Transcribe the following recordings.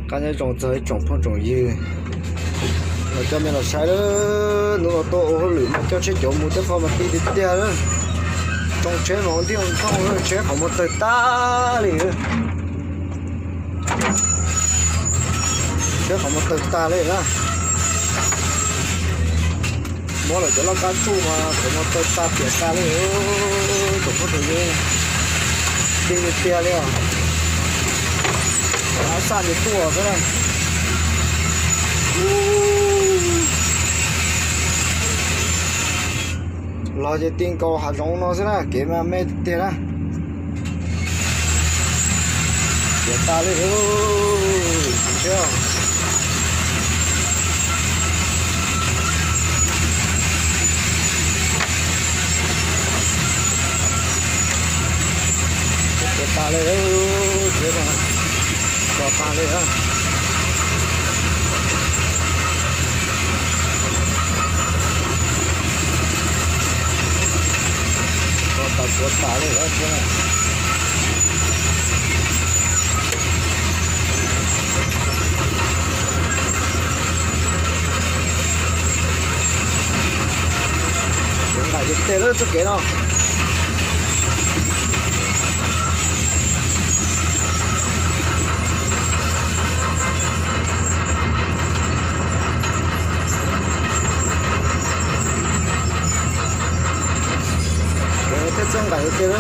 Qab nyob zoo txog ib tsoom phooj tsoom ywg, los coj nej los saib lawm. Hnub no tuaj ua hauj lwm mas coj tsheb cov mus tej qho mas ti tiag tiag lawm. Tsoo tsheb mas ua ntij ua ntoj, tsheb qhov muag tawg tag li. Tsheb qhov muag tawg tag li na. Muab lawm cov laj kab tsuj mas qhov muag tawg tag piam tag li. Tsoom phooj ywg, ti tiag tiag li os. Ab xaj nti tuaj xwb na. Los ces ti nkaus hav zoov no xwb na, kev mas me tiag tiag na. Piam tas li. Piam tas li, tso tas li. Tso tas, tso tas li. Nqaim tiag tiag lawm txoj kev no. Tej txoj nqaim tiag tiag.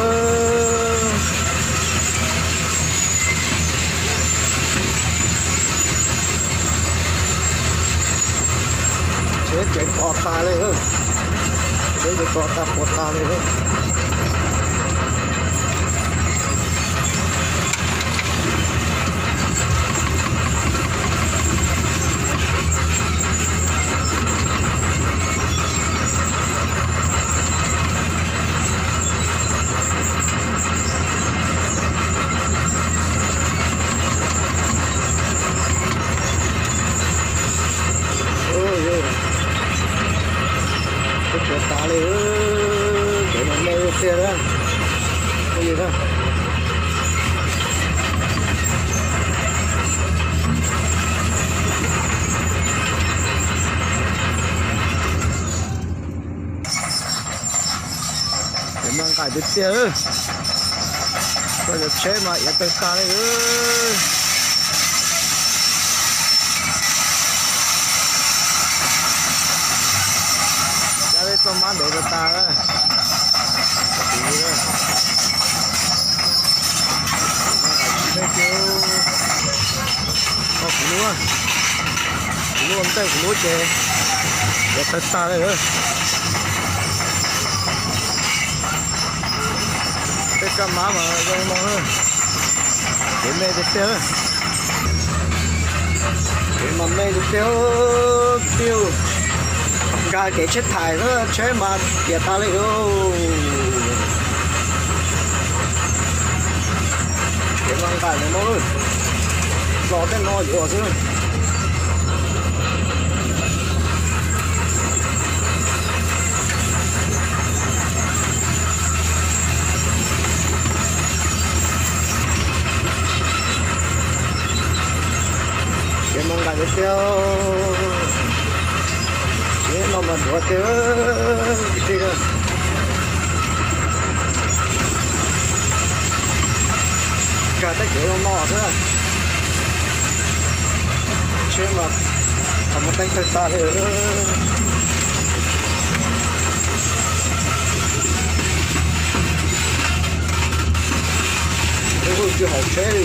Tsheb ces kos tas li. Tsheb ces kos tas puas tas li. Kuv puas tas li, kev mas me tiag na. Kev mas nqaim tiag tiag. Koj cov tsheb mas iav tawg tag li. Cab peb txoj mab ntev tag tag. Kuv lub, kuv lub ua ntej kuv lub ces iav tawg tag li. Tej kab mab mas zoo no. Kev me tiag tiag. Kev mas me tiag tiag. Kwv tij, nkag kev tsheb thaiv xwb tsheb mas piam tas li. Kev mas nqaim li no, los tej no yuav xwb. Kev mas nqaim tiag tiag. Kev no mas duav tiag. Nkag tej kev no no xwb. Tsheb mas qhov muag teeb tawg tas li. Tsis haum tsheb li.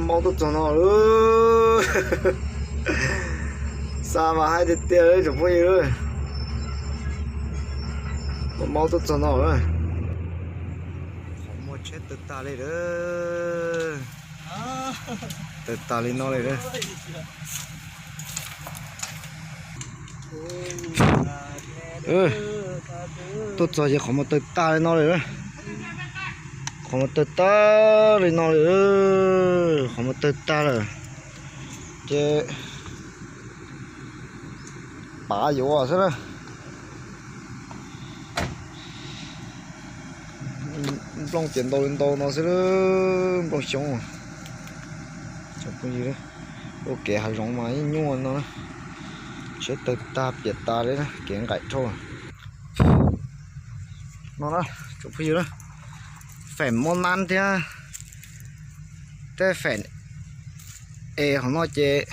Maub tuaj txog no lawm. Xa mas haib tiag tiag tsoom phooj ywg. Maub tuaj txog no lawm. Qhov muag tsheb tawg tas li lawm. Tawg tas li no li lawm. Tuaj txog ces qhov muag tawg tag li no li lawm. Qhov muag tawg tag li no li. Qhov muag tawg tag lawm. Ces pav yuav xwb na. Nplooj ces ntau li ntau no xwb, nplooj xyoob. Ua kev hav zoov mas yeej nyuaj no, tsheb tawg tag piam tas li, kev nqaim dhau. No na, tsoom phooj ywg, fem mos nab thiab tej fem es hauv no ces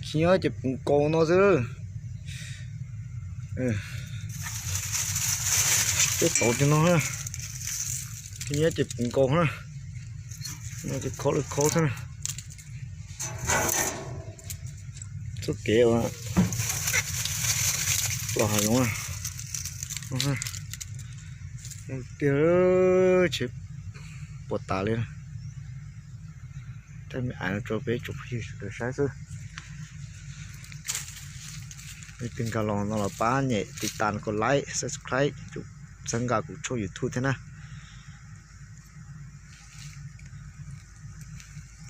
khi nyob ces puv nkaus no xwb. Tej tauv ces no, khi nyob ces puv nkaus na. No ces khaub li khaub xwb. Txoj kev uas los hav zoov tiag, tsheb puas tas li. Tej me aiv no rau peb tsoom phooj ywg sawv daws saib xwb. Leej twg nkag los no los pab nyem tiv tas, kom like, subscribe, txhawb nqa kuv tshooj YouTube thiab na.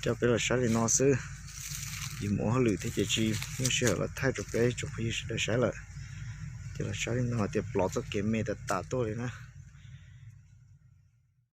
Coj peb los saib li no xwb. Yus mus ua hauj lwm thiab ces tsis muaj sij hawm los thaij rau peb tsoom phooj ywg sawv daws saib lawm. Ces los saib li no tias plov txoj kev me tas tas tuaj li na.